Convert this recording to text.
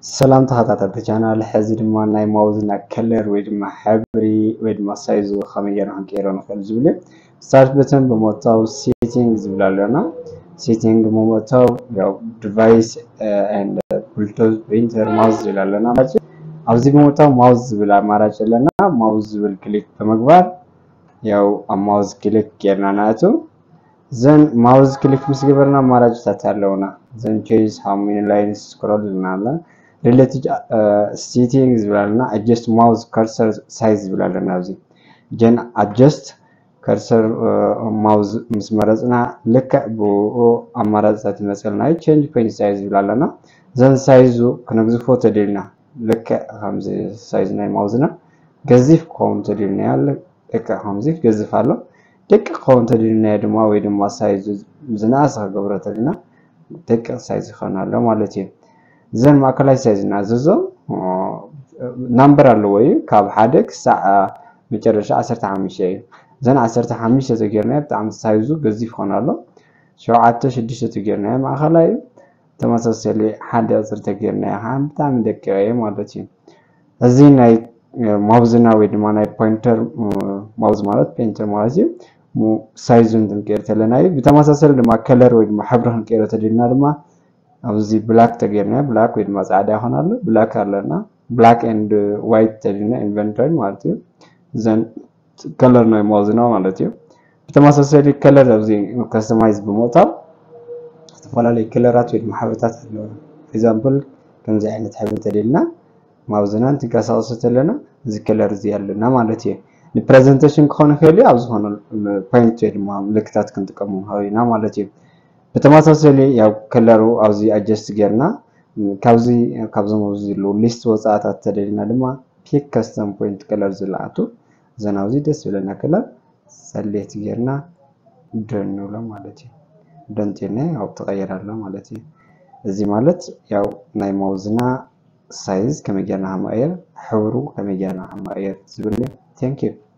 ሰላም ተኸታተልቲ ቻናል፣ ሕዚ ድማ ናይ ማውዝና ከለር ወይ ድማ ሕብሪ ወይ ድማ ሳይዙ ከመይ ጌርና ክንቀይሮ ንኽእል ዝብል እዩ። ስታርት በተን ብምእታው ሴቲንግ ዝብል ኣለና። ሴቲንግ ብምእታው ያው ዲቫይስ ኤንድ ብሉቱዝ ፕሪንተር ማውዝ ዝብል ኣለና። ኣብዚ ብምእታው ማውዝ ዝብል ኣማራጭ ኣለና። ማውዝ ዝብል ክሊክ ብምግባር ያው ኣብ ማውዝ ክሊክ ጌርና ንኣቱ። ዘን ማውዝ ክሊክ ምስ ገበርና ኣማራጭታት ኣለውና። ዘን ቼንጅ ሃው ሜኒ ላይንስ ስክሮል ዝብልና ኣለ። ሪሌትድ ሴቲንግ ዝብል ኣለና። ኣጀስት ማውዝ ከርሰር ሳይዝ ዝብል ኣለና። ኣብዚ ጀን ኣጀስት ከርሰር ማውዝ ምስ መረፅና ልክዕ ብኡ ኣማራፅታት ይመፀልና እዩ። ቼንጅ ፖይንት ሳይዝ ዝብል ኣለና። ዘን ሳይዙ ክነግዝፎ ተደልና ልክዕ ከምዚ ሳይዝ ናይ ማውዝና ገዚፍ ክኸውን ተደልናዮ። ልክዕ ከምዚ ክገዝፍ ኣሎ። ደቂቕ ክኸውን ተደልናዮ ድማ ወይ ድማ ሳይዝ ዝነኣሰ ክገብሮ ተደልና ደቂቕ ሳይዝ ይኸውን ኣሎ ማለት እዩ። ዘን ማእከላይ ሳይዝ እናዘዞ ናምበር ኣለዎ እዩ። ካብ ሓደ ክሳዕ መጨረሻ ዓሰርተ ሓሙሽተ እዩ። ዘን ዓሰርተ ሓሙሽተ ተጌርናዮ ብጣዕሚ ሳይዙ ገዚፍ ይኸውን ኣሎ። ሸውዓተ ሽዱሽተ ተጌርናዮ ማእከላይ እዩ። ተመሳሰሊ ሓደ ቁፅሪ ተጌርናዮ ከዓ ብጣዕሚ ደቂቕ እዩ ማለት እዩ። እዚ ናይ ማውዝና ወይ ድማ ናይ ፖይንተር ማውዝ ማለት ፖይንተር ማለት እዩ። ሳይዙ ክንቀይር ተለና እዩ። ብተመሳሰሊ ድማ ከለር ወይ ድማ ሕብሪ ክንቀይሮ ተደልና ድማ ኣብዚ ብላክ ተጌርና ብላክ ወይ ድማ ፃዕዳ ይኾን ኣሎ ብላክ ኣለና። ብላክ ኤንድ ዋይት ተደልና ኢንቨንቶሪ ማለት እዩ። ዘን ከለር ናይ ማውዝና ማለት እዩ። ብተመሳሳሊ ከለር ኣብዚ ከስተማይዝ ብምእታው ዝተፈላለዩ ከለራት ወይ ድማ ሕብርታት ኣለዉ። ኤግዛምፕል ከምዚ ዓይነት ሕብሪ ተደልና ማውዝና እንትንቀሳቀሱ ተለና እዚ ከለር እዚ ኣለና ማለት እዩ። ንፕሬዘንቴሽን ክኾን ይኽእል እዩ። ኣብ ዝኾነ ፖይንት ወይ ድማ ምልክታት ክንጥቀሙ ንኽእል ኢና ማለት እዩ። ብተመሳሰሊ ያው ከለሩ ኣብዚ ኣጀስት ጌርና ካብዚ ካብዞም ኣብዚ ዘለዉ ሊስት ወፃእታት ተደሊና ድማ ፒክ ከስተም ፖይንት ከለር ዝለኣቱ ዘን ኣብዚ ደስ ዝብለና ከለር ሰሌክት ጌርና ደን ንብሎ ማለት እዩ። ደን ቴልና ያው ተቐይር ኣሎ ማለት እዩ። እዚ ማለት ያው ናይ ማውዝና ሳይዝ ከመይ ጌርና ከመቐየር፣ ሕብሩ ከመይ ጌርና ከመቐየር ዝብል እዩ። Thank you።